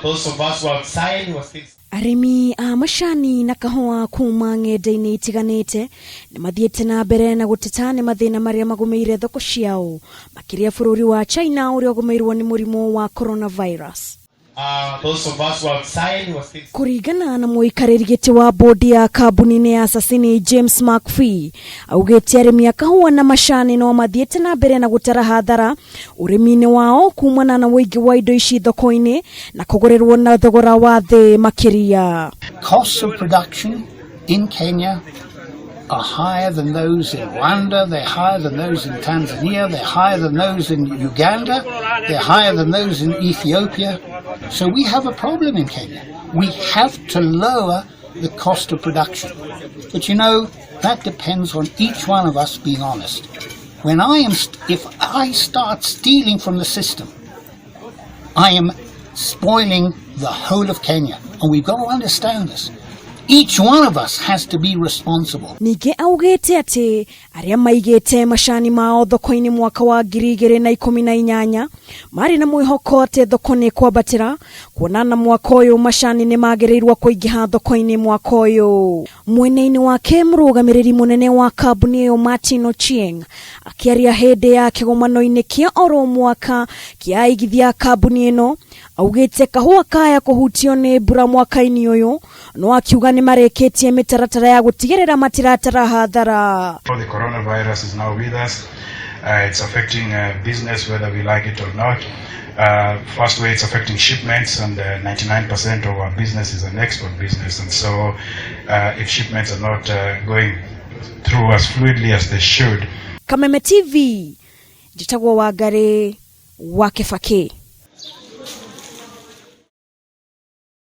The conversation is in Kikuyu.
Those of us who are outside who are still Arĩmi a macani na kahũa kuma ng'enda-inĩ itiganĩte nĩ mathiĩte na mbere na gũteta nĩ mathĩna marĩa magũmĩire thoko ciao makĩria bũrũri wa China ũrĩa ũgũmĩirwo nĩ mũrimũ wa coronavirus. Those of us who are outside who are still Kũringana na mũikarĩri gĩtĩ wa bodi ya kambuni-inĩ ya Sasini James McPhee augĩte arĩmi a kahũa na macani no mathiĩte na mbere na gũtara hathara ũrĩmi-inĩ wao kumana na ũingĩ wa indo ici thoko-inĩ na kũgũrĩrwo na thogora wa thĩ makĩria. Costs of production in Kenya are higher than those in Rwanda, they're higher than those in Tanzania, they're higher than those in Uganda, they're higher than those in Ethiopia. So we have a problem in Kenya. We have to lower the cost of production. But that depends on each one of us being honest. If I start stealing from the system, I am spoiling the whole of Kenya. And we've got to understand this. Each one of us has to be responsible. Ningĩ augĩte atĩ arĩa maigĩte macani mao thoko-inĩ mwaka wa 2018 marĩ na mwĩhoko atĩ thoko nĩ kwambatĩra kuona na mwaka ũyũ macani nĩ magĩrĩirwo kũingĩha thoko-inĩ mwaka ũyũ. Mwena-inĩ wake mũrũgamĩrĩri mũnene wa kambuni ĩyo Martin Ochieng akĩaria hĩndĩ ya kĩgomano-inĩ kĩa oro mwaka kĩa aigithia kambuni ĩno augĩte kahũa kaya kũhutio nĩ mbura mwaka-inĩ ũyũ no akiuga nĩ marĩkĩtie mĩtaratara ya gũtigĩrĩra matiratara hathara. The coronavirus is now with us. It's affecting business whether we like it or not. First way, it's affecting shipments, and 99% of our business is an export business. And so if shipments are not going through as fluidly as they should, Kameme TV, njĩtagwo Wangari wa Kĩbakĩ.